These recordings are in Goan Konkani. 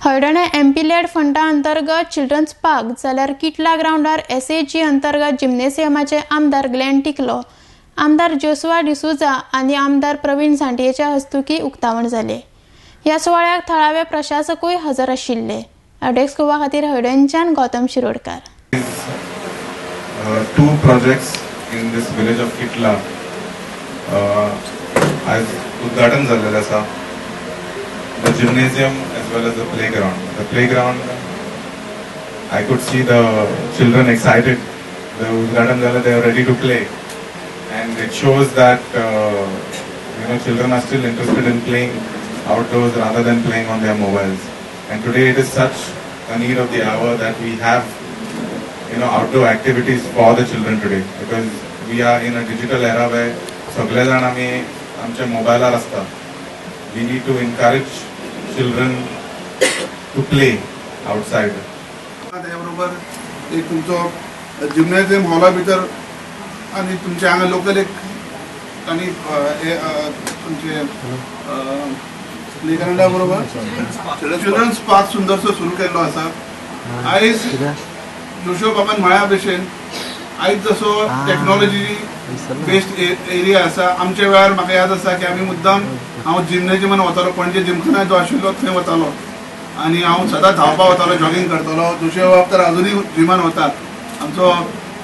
हळदोण्या एमपी लॅड फंडा अंतर्गत चिल्ड्रन्स पार्क जाल्यार किटला ग्रावंडार एसएजी अंतर्गत जिम्नेसियमाचे आमदार ग्लॅन टिकलो, आमदार जोसुआ डिसोझा आनी आमदार प्रवीण झांट्येच्या हस्तुकी उक्तावण जालें. ह्या सुवाळ्याक थळावे प्रशासकूय हजर आशिल्ले. अडेक्स गोवा खातीर हळदोणच्यान Gautam Shirodkar. Two projects in this village of Kitla आयज उद्घाटन जाल्लेलें आसा, the gymnasium as well as the playground. The playground, I could see the children excited. The उद्घाटन जालें, they are ready to play and it shows that children are still interested in playing outdoors rather than playing on their mobiles. And today it is such a need of the hour that we have outdoor activities for the children today, because we are in a digital era where सगळे जाण आमी आमच्या मोबायलार आसता. We need to encourage children to play outside. त्याच्या बरोबर एक तुमचो जिम्नेझियम हॉला भितर आनी तुमचे हांगा लोकल एक तांणी हे, तुमचे प्लेग्रावंडा बरोबर चिल्ड्रन्स पार्क सुंदरसो सुरू केल्लो आसा. आयज जोशो बाबान म्हळ्या भशेन आयज जसो टॅक्नॉलॉजी बेस्ड एरिया आसा, आमच्या वेळार म्हाका याद आसा की आमी मुद्दाम हांव जिम्नेजियमान वतालो. पणजे जिमखाना जो आशिल्लो थंय वतालो आनी हांव सदांच धांवपा वतालो, जॉगिंग करतालो. जोशे बाब तर अजुनूय जिमान वता. आमचो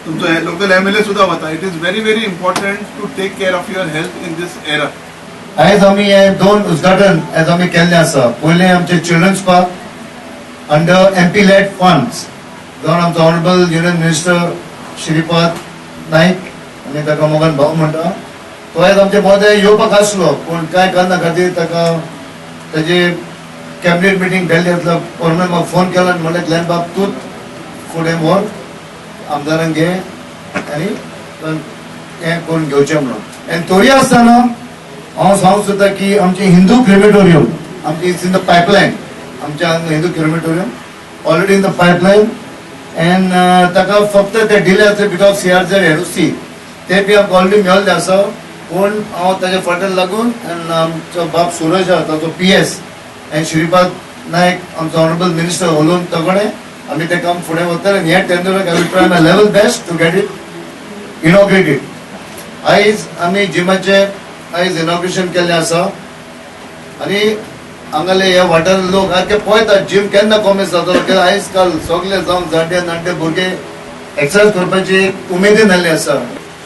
तुमचो लोकल एमएलए सुद्दां वता. It is very, very important to take care of your health in this era. आयज आमी हे दोन उद्घाटन आयज आमी केल्ले आसा. पयलें आमचे children's park under MP LAD funds जावन आमचो honourable union minister Shripad Naik, आमी ताका मोगान भाऊ म्हणटा, तो आयज आमचे मदें येवपाक आसलो, पूण कांय कारणा खातीर ताका ताजी कॅबिनेट मिटींग केल्ली आसलो. परमनंट म्हाका फोन केलो आनी म्हणलें, ग्लॅन बाब, तूंच फुडें व्हर, आमदारांक घे आनी हें करून घेवचें म्हणून. आनी तरी आसतना हांव सांगूंक सोदता की आमचे हिंदू क्रिमेटोरियम आमची is in the pipeline. आमच्या हांगा Hindu crematorium already in the pipeline and ताका फक्त ते डिले आसले because CRZ, NOC, ते बी आमकां ऑलरेडी मेळ्ळें आसा. पूण हांव ताच्या फाटल्यान लागून आनी आमचो बाब सुरज आहा, ताचो पीएस आनी श्रीपाद नायक आमचो ऑनरेबल मिनिस्टर उलोवन तगडे आमी तें काम फुडें वतले आनी ह्या टेंडराक I will try my level best to get it inaugurated. आयज आमी जिमाचे आयज इनॉग्रेशन केल्लें आसा आनी हांगाले ह्या वाठारांत लोक सारके पळयतात जिम केन्ना कॉमेस जातलो, कित्याक आयज काल सगळे जावं जाणटे जाणटे भुरगे एक्सरसाइज करपाची उमेदीन जाल्ली आसा.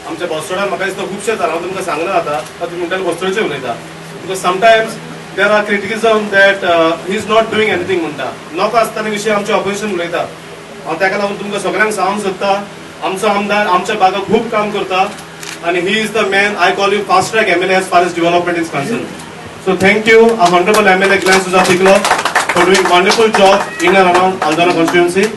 आमच्या बस्तोड्यान म्हाका दिसता खुबशे जालां. हांव तुमकां सांगना आतां, आतां तुमी म्हणटाले बस्तोडचे उलयता, because sometimes there are criticism that he is not doing anything म्हणटा. लोक आसतना विशय आमचे ऑपोजिशन उलयता. हांव ताका लागून तुमकां सगळ्यांक सांगूंक सोदता, आमचो आमदार आमच्या भागाक खूब काम करता आनी he is the man I call you fast track MLA as far as development is concerned. So thank you, our honourable MLA Glenn D'Souza Tiklo, for doing wonderful job in and around Aldona constituency.